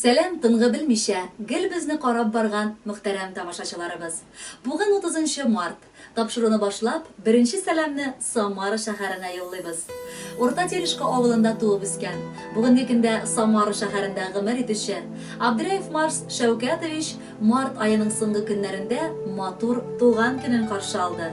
Сәлам, тынгы белмичә, гел безне карап барган мөхтәрәм тамашачыларыбыз. Бүген 30 март. Тапшыруны башлап, беренче сәламне Самара шәһәренә юллыйбыз. Урта Терешка авылында туып үскән, бүгенге көндә Самара шәһәрендә гомер итүче Абдряев Марс Шәүкәтович март аеның соңгы көннәрендә матур туган көнен каршы алды.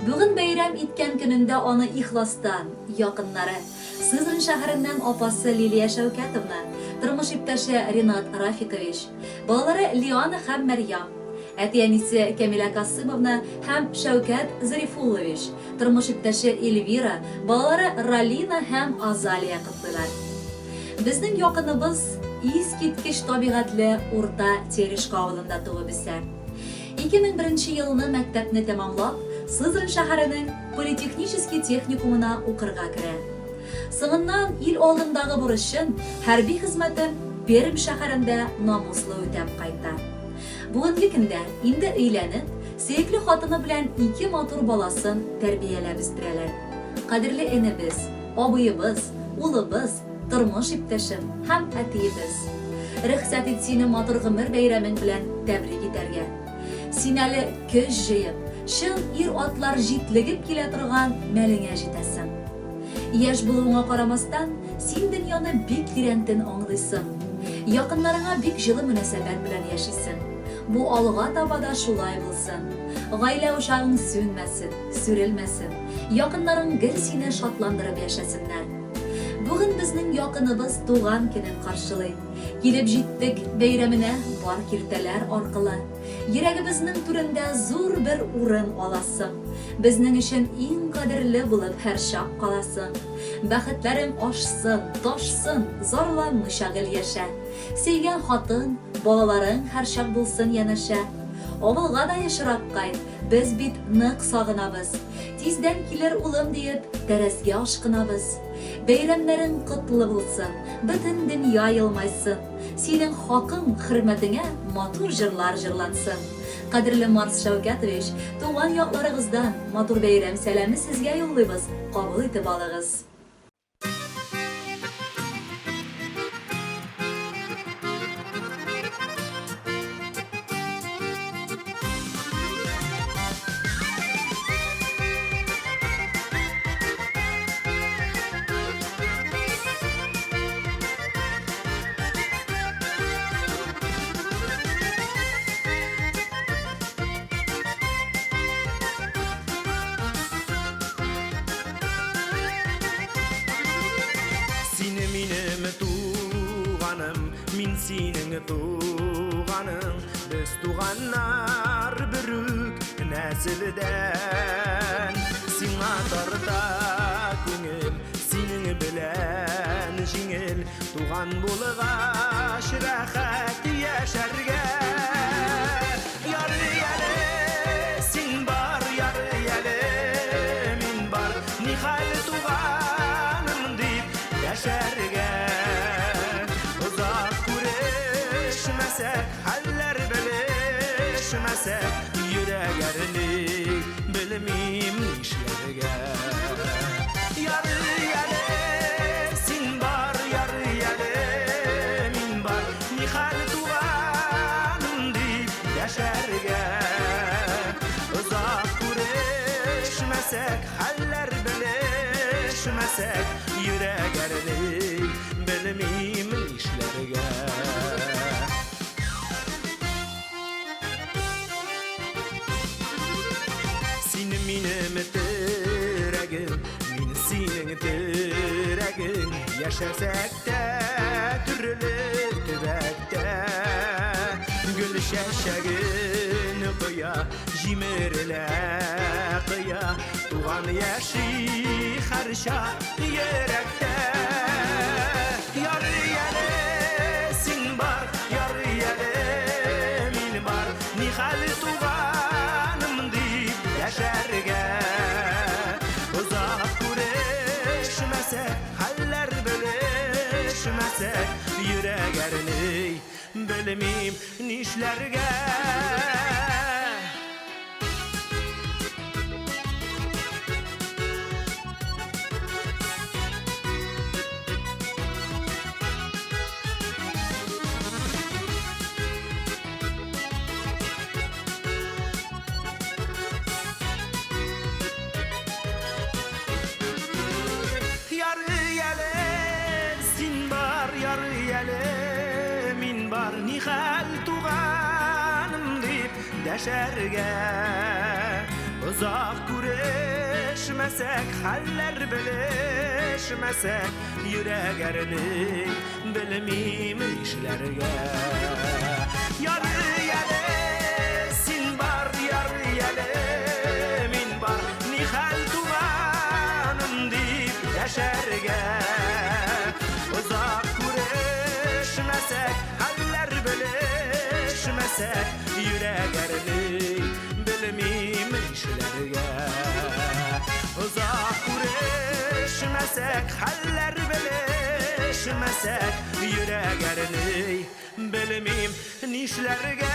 Бүген бәйрәм иткән көнендә аны ихластан, якыннары, Сызрань шәһәреннән апасы Лилия Шәүкәтовна, тормыш иптәше Ринат Рафикович, балалары Лиана һәм Мәрьям, әти-әнисе Кәмилә Касыймовна һәм Шәүкәт Зарифуллович, тормыш иптәше Эльвира, балалары Ралина һәм Азалия котлыйлар. Безнең якыныбыз искиткеч табигатьле Урта Терешка авылында туып үсә. 2001 елны мәктәпне тәмамлап, Сызрань шәһәренең политехнический техникумына укырга керә. Соңыннан ил алдындагы бурычын, хәрби хезмәтен Пермь шәһәрендә намуслы үтәп кайта. Бүгенге көндә инде өйләнеп, сөекле хатыны белән ике матур баласын тәрбияләп үстерәләр. Кадерле энебез, абыебыз, улыбыз, тормыш иптәшем һәм әтиебез! Рөхсәт ит сине матур гомер бәйрәмең белән тәбрик итәргә. Син әле көч җыеп, чын ир-атлар җитлегеп килә торган мәлеңә җитәсең. Яшь булуыңа карамастан, син дөньяны бик тирәнтен аңлыйсың. Якыннарыңа бик җылы мөнәсәбәт белән яшисең. Бу алга таба да шулай булсын. Гаилә учагың сүнмәсен, сүрелмәсен. Якыннарың гел сине шатландырып яшәсеннәр. Бүген безнең якыныбыз туган көнен каршылый. Килеп җиттек бәйрәменә бар киртәләр аркылы. Йөрәгебезнең түрендә зур бер урын аласың. Безнең өчен иң кадерле булып һәрчак каласың. Бәхетләрең ашсын, ташсын, зарланмыйча гел яшә. Сөйгән хатын, балаларың һәрчак булсын янәшә. Авылга да ешрак кайт, без бит нык сагынабыз. Тиздән килер улым диеп, тәрәзгә ашкынабыз. Бәйрәмнәрең котлы булсын, бөтен дөнья елмайсын. Синең хакың, хөрмәтеңә матур җырлар җырлансын. Кадерле Марс Шәүкәтович, туган якларыгыздан матур бәйрәм сәламе сезгә юллыйбыз, кабул итеп алыгыз. Син минем туганым, мин синең туганың. Без туганнар бер үк нәселдән. Сиңа тарта күңел, синең белән җиңел. Туган булгач рәхәт яшәргә. Ярый әле син бар, ярый әле мин бар. Нихәл туганым дип яшәргә. Озак күрешмәсәк, хәлләр белешмәсәк, йөрәк әрни, белмим нишләргә. Ярый әле син бар, ярый әле мин бар. Нихәл туганым дип яшәргә. Озак күрешмәсәк, хәлләр белешмәсәк, йөрәк әрни, белмим нишләргә. Син минем терәгем, мин синең терәгең. Яшәсәк тә төрле төбәктә, гөл чәчәген коя, җимерелә кыя, туган яши һәрчак йөрәктә. Ярый әле син бар, ярый әле мин бар, нихәл туганым дип яшәргә. Озак күрешмәсәк, хәлләр белешмәсәк, йөрәк әрни, белмим нишләргә. әле мин бар, нихәл туганым дип дәшәргә. Озак күрешмәсәк, хәлләр белешмәсәк, йөрәк әрни, белмим нишләргә. Ярый әле син бар, ярый әле мин бар, нихәл туганым дип дәшәргә. Озак күрешмәсәк, хәлләр белешмәсәк, йөрәк әрни, белмим нишләргә. Озак күрешмәсәк, хәлләр белешмәсәк, йөрәк әрни, белмим нишләргә.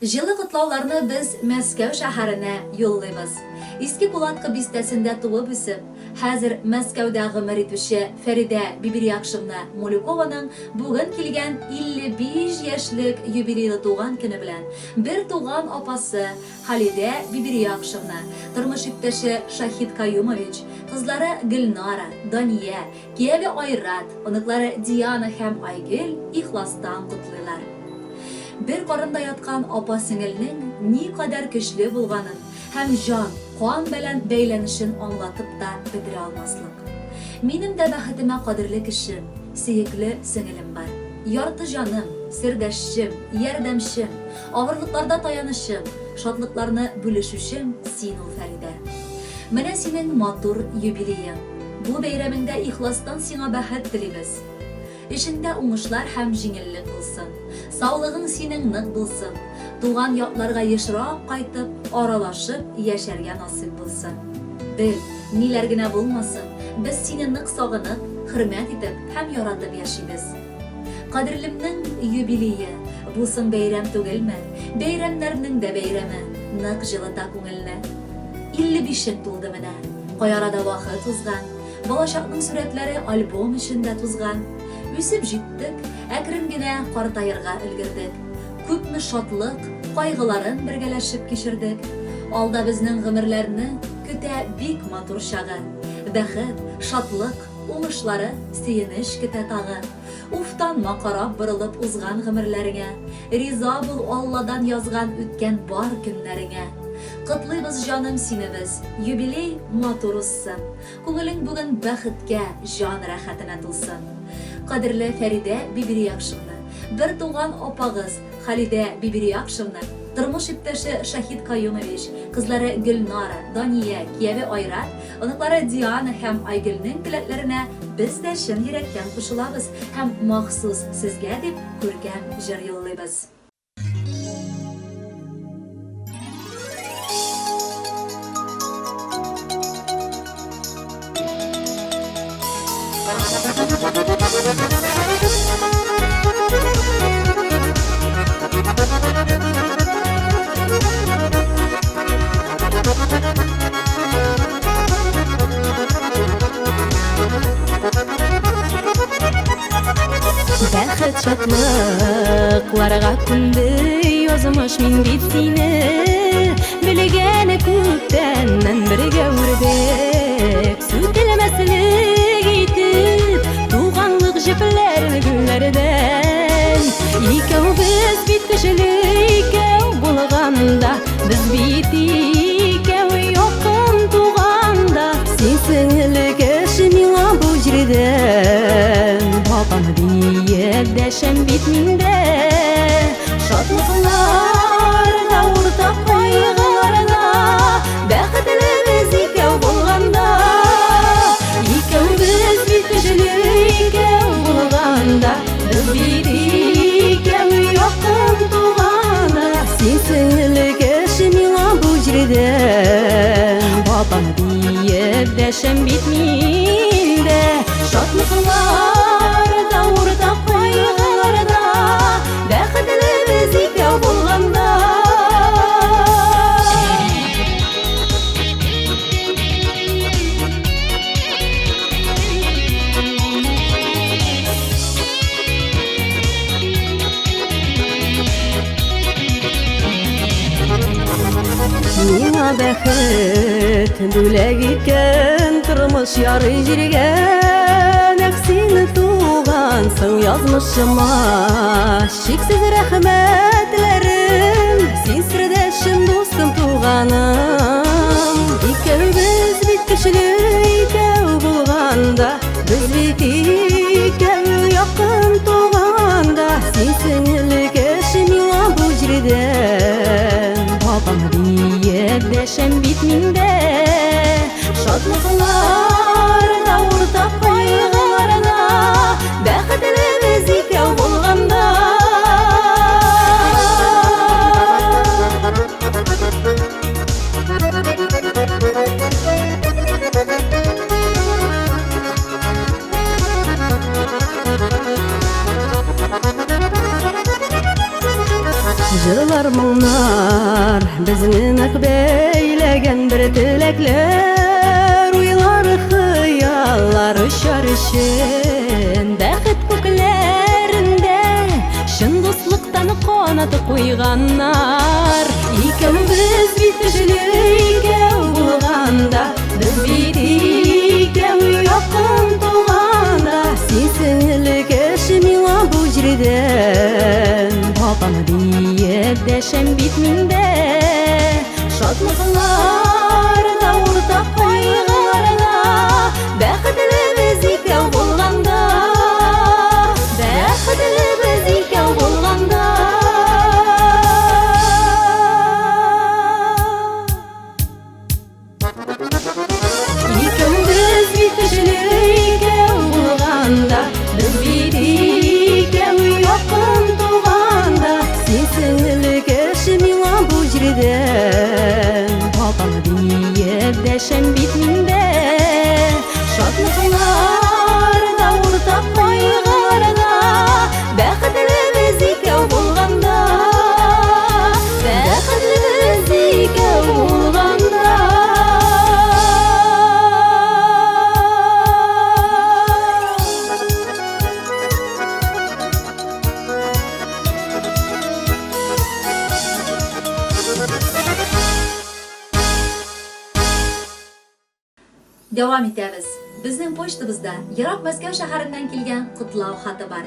Җылы котлауларны без Мәскәү шәһәренә юллыйбыз. Иске Кулаткы бистәсендә туып үсеп, хәзер Мәскәүдә гомер итүче Фәридә Бибириакшевна Мулюкованың бүген килгән 55 яшьлек юбилейлы туган көне белән бер туган апасы Халидә Бибириакшевна, тормыш иптәше Шаһит Каюмович, кызлары Гөлнара, Дания, кияве Айрат, оныклары Диана һәм Айгөл ихластан котлыйлар. Бер карында яткан апа-сеңелнең никадәр көчле булганын һәм җан, кан белән бәйләнешен аңлатып та бетерә алмаслык. Минем дә бәхетемә кадерле кешем, сөекле сеңелем бар. Ярты җаным, сердәшчем, ярдәмчем, авырлыкларда таянычым, шатлыкларны бүлешүчем син ул, Фәридә. Менә синең матур юбилеең. Бу бәйрәмеңдә ихластан сиңа бәхет телибез. Эшеңдә уңышлар һәм җиңеллек булсын. Саулыгың синең нык булсын. Туган якларга ешрак кайтып, аралашып яшәргә насыйп булсын. Бел, ниләр генә булмасын, без сине нык сагынып, хөрмәт итеп һәм яратып яшибез. Кадерлемнең юбилее, бу соң бәйрәм түгелме? Бәйрәмнәрнең дә бәйрәме, нык җылыта күңелне. 55-ең тулды менә. Кай арада вакыт узган. Балачакның сурәтләре альбом эчендә тузган. Үсеп җиттек, әкрен генә картаерга өлгердек. Күпме шатлык, кайгыларын бергәләшеп кичердек. Алда безнең гомерләрне көтә бик матур чагы. Бәхет, шатлык, уңышлары, сөенеч көтә тагы. Уфтанма карап борылып узган гомерләреңә. Риза бул Алладан язган үткән бар көннәреңә. Котлыйбыз җаным сине без, юбилей матур узсын. Күңелең бүген бәхеткә, җан рәхәтенә тулсын. Кадерле Фәридә Бибириякшевна, бертуган апагыз Халидә Бибириякшевна, тормыш иптәше Шаһит Каюмович, кызлары Гөлнара, Дания, кияве Айрат, оныклары Диана һәм Айгөлнең теләкләренә без дә чын йөрәктән кушылабыз һәм махсус сезгә дип күркәм җыр юллыйбыз. Бәхет шатлыкларга күмде язмыш мин бит сине белгән күптәннән бергә үрдек сүтелмәслек итеп туганлык җепләрен гөлләрдән икәү без бит көчле икәү булганда без бит икәү якын туганда син сеңле кеше миңа бу җирдә Апам диеп дәшәм бит мин дә Шатлыкларда уртак кайгыларда Бәхетле без икәү булганда Икәү без. дәшәм бит мин дә. Шатлыклар да, уртак кайгылар да, бәхетле без икәү булганда. Миңа бәхет бүләк иткән тормыш ярый җиргә. Нәкъ син тугансың язмышыма. Чиксез рәхмәтләрем, син сердәшем, дустым, туганым. Икәүбез бит көчле икәү булганда, без бит икәү якын туганда. Син сеңеле кеше миңа бу җирдә. Апам диеп дәшәм бит мин дә. Шатлыклар да, уртак кайгылар да, бәхетле без икәү булганда. Җырлар, моңнар безне нык бәйләгән бер теләкләр, уйлар, хыяллар очар өчен бәхет күкләрендә чын дуслыктан канат куйганнар. Икәү без бит көчле икәү булганда, без бит икәү якын туганда. Син сеңеле кеше миңа бу җирдә. Апам диеп дәшәм бит мин дә. Шатлыклар да, уртак кайгылар да, бәхетле без икәү булганда. Бәхетле без икәү булганда. Икәү без бит көчле икәү булганда, без бит икәү якын туганда. Син сеңеле кеше миңа бу җирдә. Апам диеп дәшәм бит мин дә. Шатлыклар да, уртак кайгылар да, бәхетле без икәү булганда. Бәхетле без икәү булганда. Дәвам итәбез. Безнең почтабызда ерак Мәскәү шәһәреннән килгән котлау хаты бар.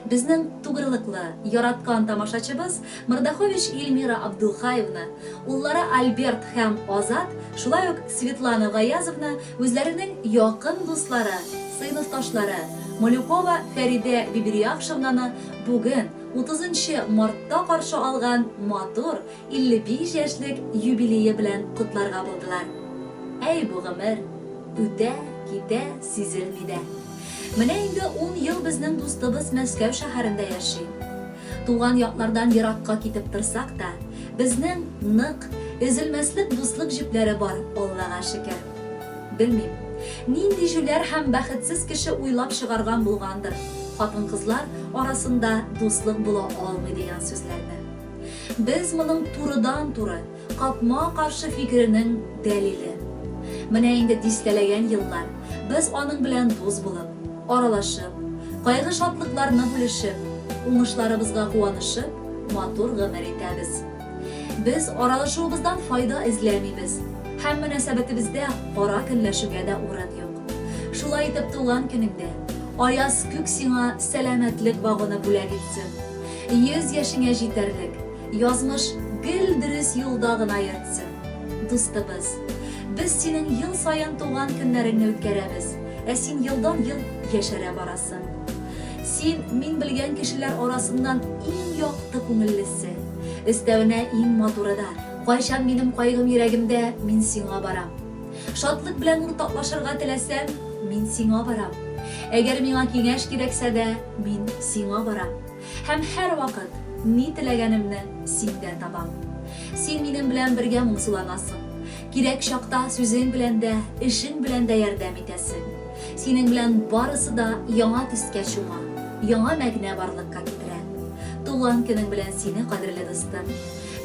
Безнең тугрылыклы, яраткан тамашачыбыз Мордахович Эльмира Абдулхаевна, уллары Альберт һәм Азат, шулай ук Светлана Гаязовна үзләренең якын дуслары, сыйныфташлары Малюкова Фәридә Бибиряхшевнаны бүген, 30 нчы мартта каршы алган матур 55 яшьлек юбилее белән котларга булдылар. Әй бу гомер, үтә, китә, сизелми дә. Менә инде ун ел безнең дустыбыз Мәскәү шәһәрендә яши. Туган яклардан еракка китеп торсак та, безнең нык, өзелмәслек дуслык җепләре бар, Аллага шөкер. Белмим, нинди җүләр һәм бәхетсез кеше уйлап чыгарган булгандыр, хатын-кызлар арасында дуслык була алмый дигән сүзләрне. Без моның турыдан-туры, капма-каршы фикеренең дәлиле. Менә инде дистәләгән еллар без аның белән дус булып, аралашып, кайгы-шатлыкларны бүлешеп, уңышларыбызга куанышып, матур гомер итәбез. Без аралашуыбыздан файда эзләмибез һәм мөнәсәбәтебездә кара көнләшүгә дә урын юк. Шулай итеп туган көнеңдә аяз күк сиңа сәламәтлек вагоны бүләк итсен. 100 яшеңә җитәрлек, язмыш гел дөрес юлда гына йөртсен. Дустыбыз, без синең ел саен туган көннәреңне үткәрәбез, ә син елдан-ел яшәрә барасың. Син, мин белгән кешеләр арасыннан иң якты күңеллесе. Өстәвенә иң матуры да. Кайчан минем кайгым йөрәгемдә, мин сиңа барам. Шатлык белән уртаклашырга теләсәм, мин сиңа барам. Әгәр миңа киңәш кирәксә дә, мин сиңа барам. Һәм һәрвакыт ни теләгәнемне синдә табам. Син минем белән бергә моңсуланасың. Кирәк чакта сүзең белән дә, эшең белән дә ярдәм итәсең. Синең белән барысы да яңа төскә чума, яңа мәгънә барлыкка китерә. Туган көнең белән сине, кадерле дустым!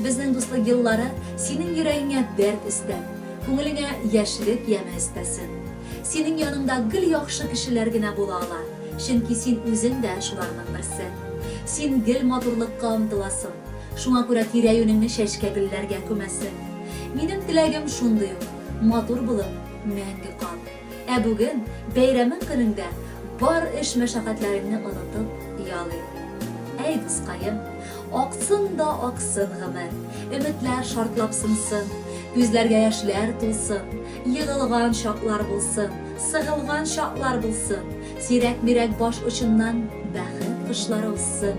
Безнең дуслык еллары синең йөрәгеңә дәрт өстәп, күңелеңә яшьлек яме өстәсен. Синең яныңда гел яхшы кешеләр генә була ала, чөнки син үзең дә шуларның берсе. Син гел матурлыкка омтыласың, шуңа күрә тирә-юнеңне чәчкә-гөлләргә күмәсең. Минем теләгем шундый ук, матур булып, мәңге кал. Ә бүген, бәйрәмең көнеңдә, бар эш-мәшәкатьләреңне онытып, ял ит. Әй, дускаем, аксын да аксын гомер, өметләр шартлап сынсын, күзләргә яшьләр тулсын, егылган чаклар булсын, сыгылган чаклар булсын, сирәк-мирәк баш очыннан бәхет кошлары узсын.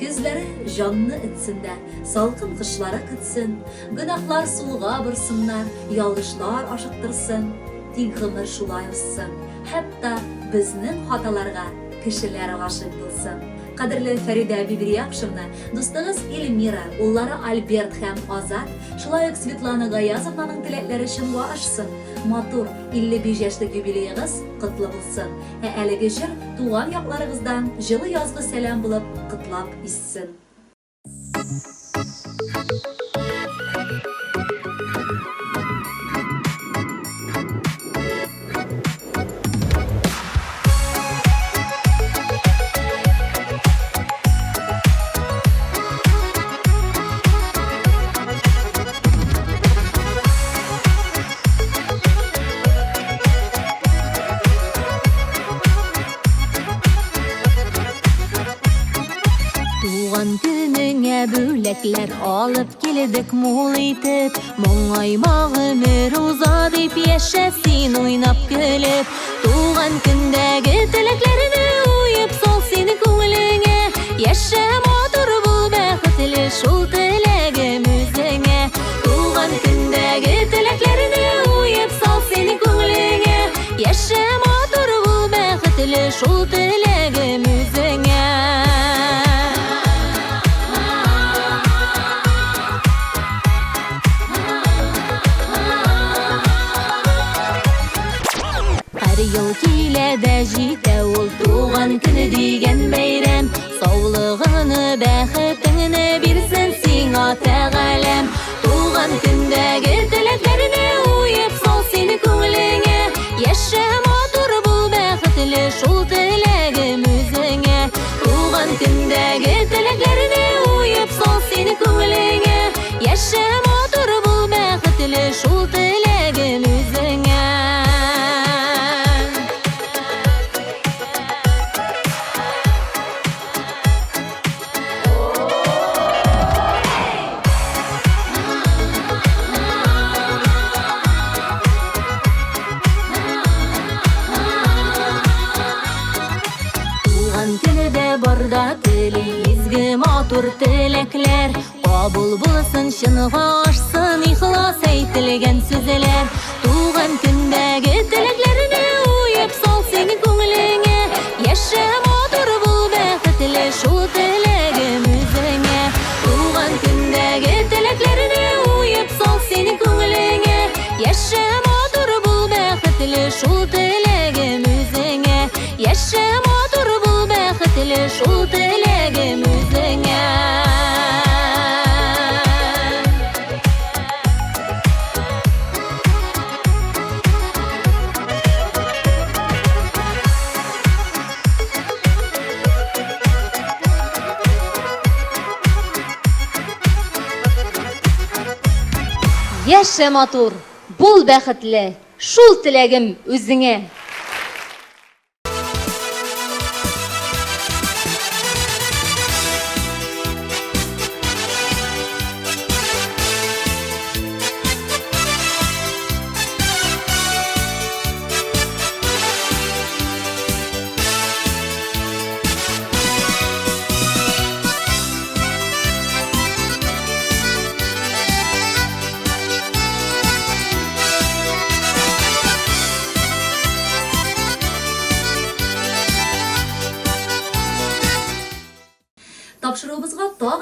Көзләре җанны өтсен дә, салкын кышлары көтсен, гөнаһлар сулга борсыннар, ялгышлар ашыктырсын. Тик гомер шулай узсын, хәтта безнең хаталарга кешеләр гашыйк булсын. Кадерле Фәридә Бибириякшевна, дустыгыз Эльмира, уллары Альберт һәм Азат, шулай ук Светлана Гаязовнаның теләкләре чынга ашсын. Матур, 55 яшьлек юбилеегыз котлы булсын. Ә әлеге җыр туган якларыгыздан җылы язгы сәлам булып котлап иссен. Туган көнеңә бүләкләр алып килдек мул итеп. Моңайма гомер уза дип яшә син уйнап көлеп. Туган көндәге теләкләрне уеп сал син күңелеңә. Яшә матур бул бәхетле шул теләгем үзеңә. Туган көндәге теләкләрне уеп сал син күңелеңә. Яшә матур бул бәхетле шул теләгем үзеңә. Һәр ел килә дә җитә ул туган көне дигән бәйрәм. Саулыгыңны, бәхетеңне бирсен сиңа Тәгаләм. Туган көндәге теләкләрне уеп сал син күңелеңә. Яшә матур бул бәхетле шул теләгем үзеңә. Туган көндәге теләкләрне уеп сал син күңелеңә. Яшә матур бул бәхетле шул теләгем үзеңә. Туган көне дә барда тели изге матур теләкләр. Кабул булсын, чынга ашсын ихлас әйтелгән сүзләр. Туган көндәге теләкләрне уеп сал син күңелеңә. Яшә матур бул бәхетле шул теләгем үзеңә. Туган көндәге теләкләрне уеп сал син күңелеңә. Яшә матур бул бәхетле шул теләгем үзеңә. Яшә матур бул бәхетле шул теләгем үзеңә. Яшә матур, бул бәхетле, шул теләгем үзеңә.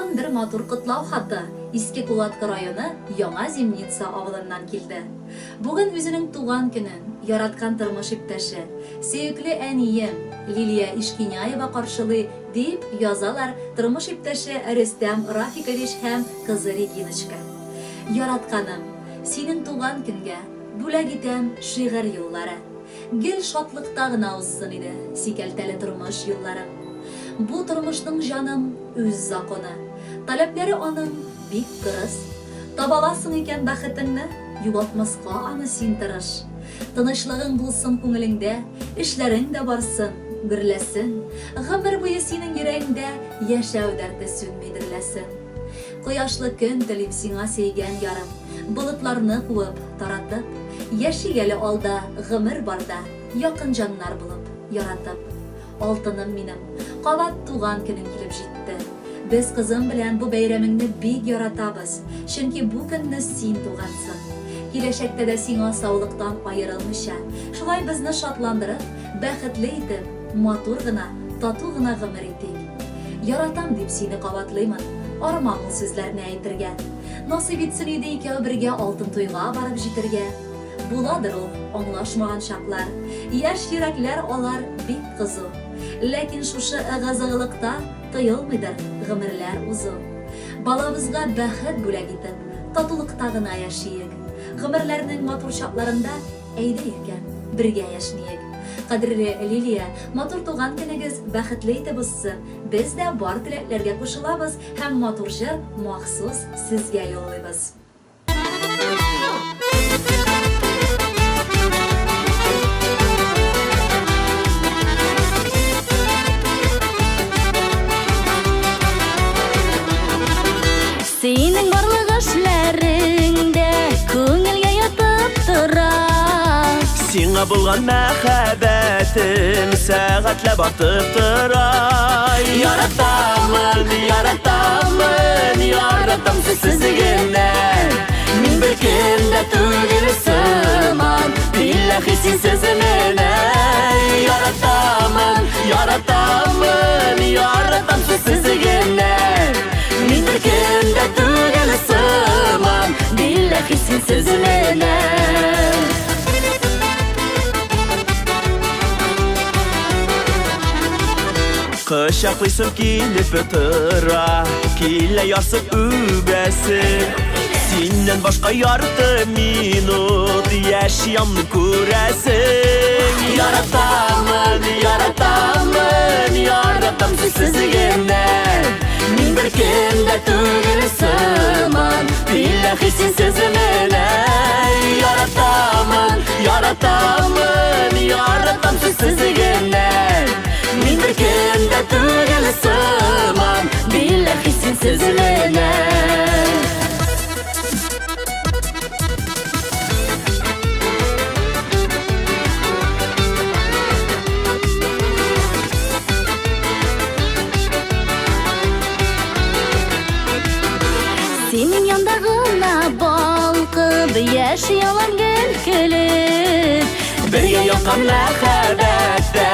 Тагын бер матур котлау хаты Иске Кулаткы районы Яңа Зимница авылыннан килде. Бүген үзенең туган көнен, яраткан тормыш иптәше, сөекле әнием Лилия Ишкиняева каршылый, дип язалар тормыш иптәше Рөстәм Рафикович һәм кызы Региночка. Яратканым, синең туган көнгә бүләк итәм шигырь юллары. Гел шатлыкта гына узсын иде сикәлтәле тормыш юлларың. Бу тормышның, җаным, үз законы. Таләпләре аның бик кырыс. Табаласың икән бәхетеңне, югалтмаска аны син тырыш. Тынычлыгың булсын күңелеңдә, эшләрең дә барсын, гөрләсен. Гомер буе синең йөрәгеңдә яшәү дәрте сүнми дөрләсен. Кояшлы көн телим сиңа сөйгән ярым, Болытларны куып, таратып. Яшик әле алда гомер барда, Якын җаннар булып, яратып. Алтыным минем, кабат туган көнең килеп җитте. Без кызым белән бу бәйрәмеңне бик яратабыз, чөнки бу көнне син тугансың. Киләчәктә дә сиңа саулыктан аерылмыйча, шулай безне шатландырып, бәхетле итеп, матур гына, тату гына гомер итик. Яратам дип сине кабатлыймын, армам ул сүзләрне әйтергә. Насыйп итсен иде икәү бергә алтын туйга барып җитергә. Буладыр ул аңлашмаган чаклар. Яшь йөрәкләр алар бик кызу. Ләкин шушы ыгы-зыгылыкта тоелмыйдыр гомерләр узу. Балабызга бәхет бүләк итеп, татулыкта гына яшиек. Гомерләрнең матур чакларында әйдә иркәм, бергә яшьниек. Кадерле Лилия, матур туган көнегез бәхетле итеп узсын. Без дә бар теләкләргә кушылабыз һәм матур җыр махсус сезгә юллыйбыз. Синең барлык эшләрең дә күңелгә ятып тора. Сиңа булган мәхәббәтем сәгатьләп артып тора. Яратамын, яратамын, яратам сүзсез генә. Мин бер кем дә түгел сыман, билләхи синсез менә. Яратамын, яратамын, яратам сүзсез генә. Мин бер кем дә түгел сыман, билләхи синсез менә. Кочаклыйсым килеп тора, килә ярсып үбәсем. Синнән башка ярты минут яши алмыйм күрәсең. Яратамын, яратамын, яратам сүзсез генә. Мин бер кем дә түгел сыман, билләхи синсез менә. Яратамын, яратамын, яратам сүзсез генә. Мин бер кем дә түгел сыман, билләхи синсез менә. Синең янда гына балкып, яши алам гел көлеп. Бергә якын мәхәббәттә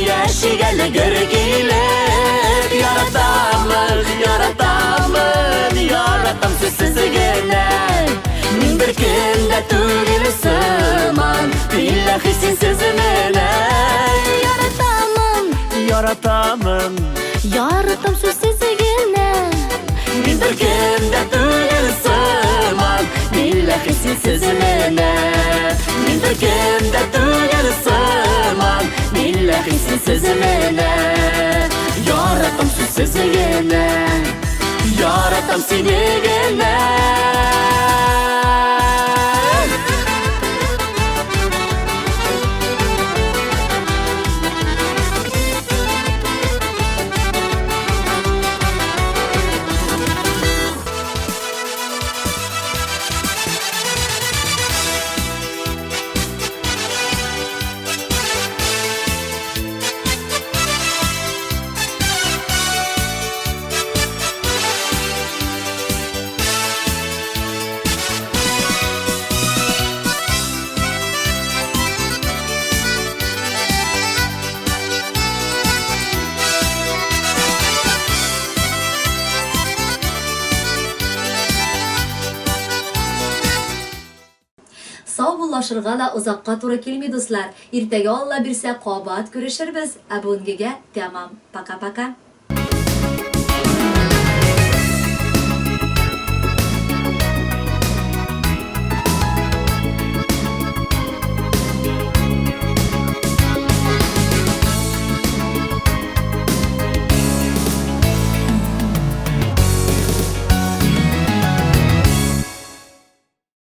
яшик әле гөр килеп. Яратамын, яратамын, яратам сүзсез генә. Мин бер кем дә түгел сыман, билләхи синсез менә. Яратамын, Яратамын, яратам сүзсез генә. Мин бер кем дә түгел сыман, билләхи синсез менә. Мин бер кем дә түгел сыман, билләхи синсез менә. Яратам сүзсез генә, яратам сине генә. Саубуллашырга да озакка туры килми, дуслар. Иртәгә Алла бирсә, кабат күрешербез. Ә бүгенгегә тәмам. Пока-пока.